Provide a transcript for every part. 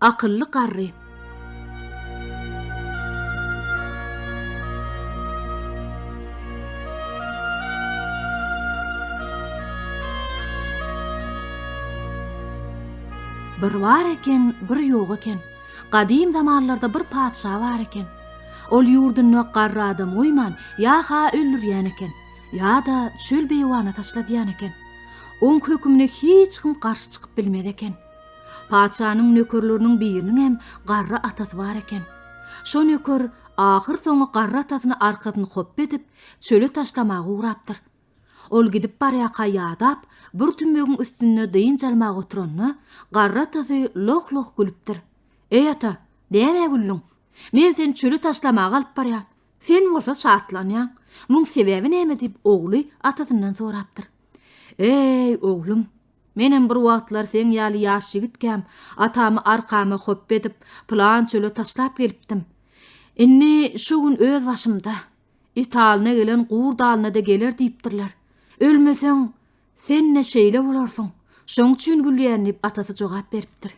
Akylly garry. Bir bar eken, bir ýok eken. Gadym zamanlarda bir patyşa bar eken. Ol ýurdunda garry adam goýman, ýa-ha öldürýän eken, ýa-da çöl-beýewana taşladýan eken. Oň hökümine hiç kim garşy çykyp bilmez eken. Patyşanyň nökerleriniň biriniňem garry atasy bar eken. Şo nöker ahyrsoňy garry atasyny arkasyny hopba edip, çöle taşlamaga ugrapdyr. Ol gidip barýarka ýadap, bir tümmegiň üstünde dynç almaga oturanda, garry atasy loh-loh gülüpdir. Eý ata, nämä güldüň? Men seni çöle taşlamaga alyp barýan. Sen bolsa şatlanýaň. Muň sebäbi näme diýip ogly atasyndan sorapdyr. Eý, oglum, menem bir wagtlar seň ýaly ýaş ýigitkäm, atamy arkama hopba edip, pylan çöle taşlap gelipdim. Indi şu gün öz başymda. It alyna gelen gurt alyna-da geler diýipdirler. Ölmeseň, sen-de şeýle bolarsyň. Şoň üçin gülýän diýip atasy jogap beripdir.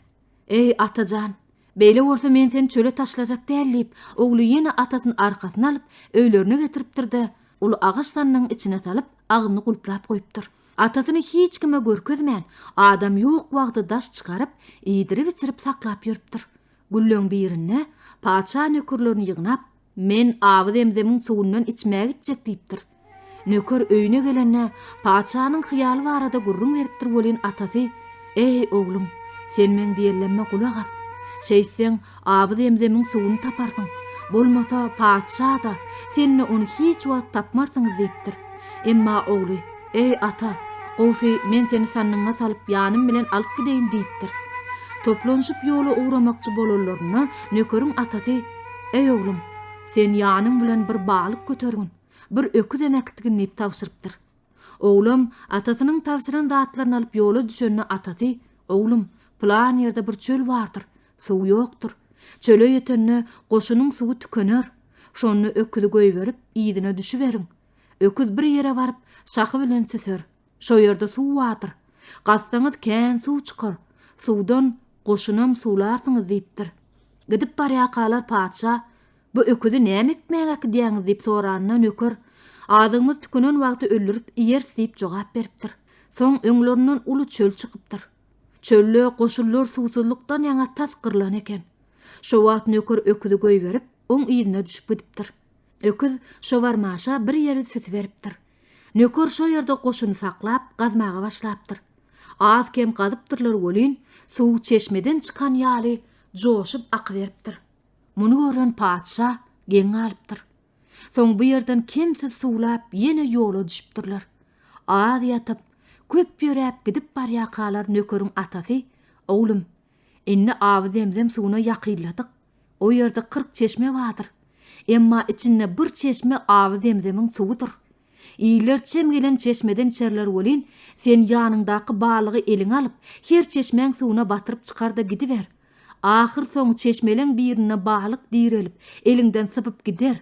Eý, ata jan, beýle bolsa men seni çöle taşlajak däl diýip, ogly ýene atasyny arkasyna alyp, öýlerine getiripdir-de, uly agaç sandygyň içine salyp, agzyny gulplap goýupdyr. Atasyny hiç kime görkezmän, adam ýok wagty daş çykaryp, iýdirip-içirip saklap ýörüpdir. Günleň birinde patyşa nökerlerini ýygnap, Men Aby-Zemzemiň suwundan içmäge gitjek diýipdir. Nöker öýüne gelende, patyşanyň hyýaly barada gürrüň beripdir welin atasy, Eý, oglum, sen meň diýenlemme gulak as. Şeýtseň, Aby-Zemzemiň suwuny taparsyň. Bolmasa, patyşa-da, sen-de ony hiç wagt tapmarsyňyz diýipdir. Emma ogly, Eý, ata, gowusy men seni sandygyňa salyp ýanym bilen alyp gideýin diýipdir. Toplanyşyp ýola ugramakçy bolanlarynda nökeriň atasy, Eý, oglum, sen ýanyň bilen bir balyk götergin, bir öküzem äkitgin diýip tabşyrypdyr. Oglam atasynyň tabşyran zatlaryny alyp ýola düşende atasy, Oglum, pylan ýerde bir çöl bardyr, suw ýokdur. Çöle ýetende goşunyň suwy tükener. Şonda öküzi goýberip, yzyna düşüberiň. Öküz bir ýere baryp, şahy bilen süser. Şo ýerde suw bardyr. Gazsaňyz kän suw çykar. Suwdan goşunam suwlarsyňyz diýipdir. Gidip barýarkalar patyşa, Bu öküzi näme etmäge äkidýäňiz diýip soranda nöker, Azygymyz tükenen wagty öldürip iýeris diýip jogap beripdir. Soň öňlerinden uly çöl çykypdyr. Çölde goşunlar suwsuzlykdan ýaňa tas gyrlan eken. Şo wagt nöker öküzi goýberip, oň yzyna düşüp gidipdir. Öküz şo barmaşa bir ýeri süsüberipdir. Nöker şo ýerde goşuny saklap, gazmaga başlapdyr. Az-kem gazypdyrlar welin, suw çeşmeden çykan ýaly joşup akyberipdir. Muny gören patyşa geň galypdyr. Soň bu ýerden kemsiz suwlap ýene ýola düşüpdirler. Az ýatyp, köp ýöräp gidip barýarkalar nökeriň atasy, Oglum, indi Aby-Zemzem suwuna ýakynladyk. O ýerde 40 çeşme bardyr. Emma içinde bir çeşme Aby-Zemzemiň suwudyr. Iller çem gelen çeşmeden içerler welin, sen ýanyňdaky balygy eliňe alyp, her çeşmäň suwuna batyryp çykar-da gidiber. Ahyrsoňy çeşmeleň birinde balyk direlip, eliňden sypyp gider.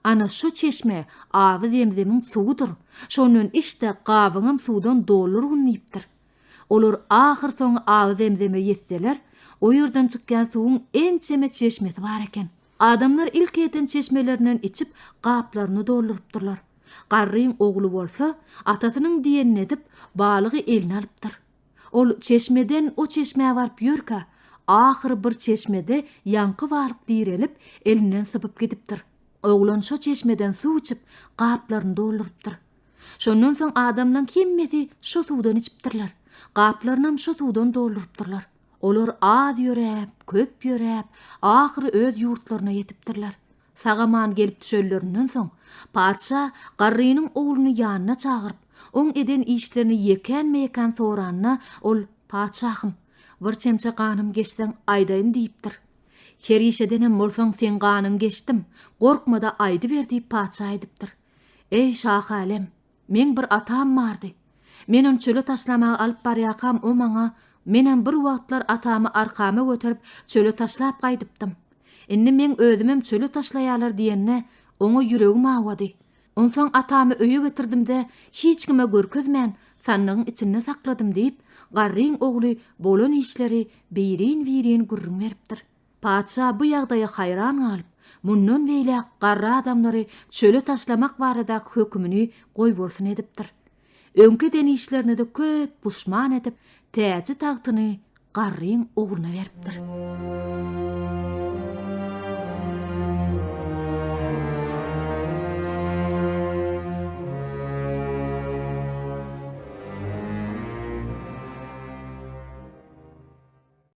Ana şo çeşme Aby-Zemzemiň suwudyr. Şondan iç-de gabyňam suwdan doldurgyn diýipdir. Olar ahyrsoňy Aby-Zemzeme ýetseler, o ýerden çykýan suwuň ençeme çeşmesi bar eken. Adamlar ilki eden çeşmelerinden içip, gaplaryny doldurypdyrlar. Garryň ogly bolsa, atasynyň diýenini edip, balygy eline alypdyr. Ol çeşmeden o çeşmä baryp ýörkä, ahyry bir çeşmede ýaňky balyk direlip, elinden sypyp gidipdir. Oglan şo çeşmeden suw içip, gaplaryny doldurypdyr. Şondan soň adamlaň hemmesi şo suwdan içipdirler. Gaplarynam şo suwdan doldurypdyrlar. Olar az ýöräp, köp ýöräp, ahyry öz ýurtlaryna ýetipdirler. Sag-aman gelip düşenlerinden soň, patyşa garrynyň ogluny ýanyna çagyryp, oň eden işlerini ýekänme-ýekän soranda, ol, Patyşahym, bir çemçe ganym geçseň aýdaýyn diýipdir. Her iş edenem bolsaň seň ganyňy geçdim, gorkma-da aýdyber diýip patyşa aýdypdyr. Eý, şahy-älem, meň bir atam bardy. Men ony çöle taşlamaga alyp barýarkam o maňa, Menem bir wagtlar atamy arkama göterip çöle taşlap gaýdypdym. Indi meň özümem çöle taşlaýarlar diýende, oňa ýüregim awady. Onsoň atamy öýe getirdim-de, hiç kime görkezmän, sandygyň içinde sakladym diýip, Garryň ogly bolan işleri birin-birin gürrüň beripdir. Patyşa bu ýagdaýa haýran galyp, mundan beýläk garry adamlary çöle taşlamak baradaky hökümini goýbolsun edipdir. Öňki eden işlerine-de köp puşman edip, täji-tagtyny garryň ogluna beripdir.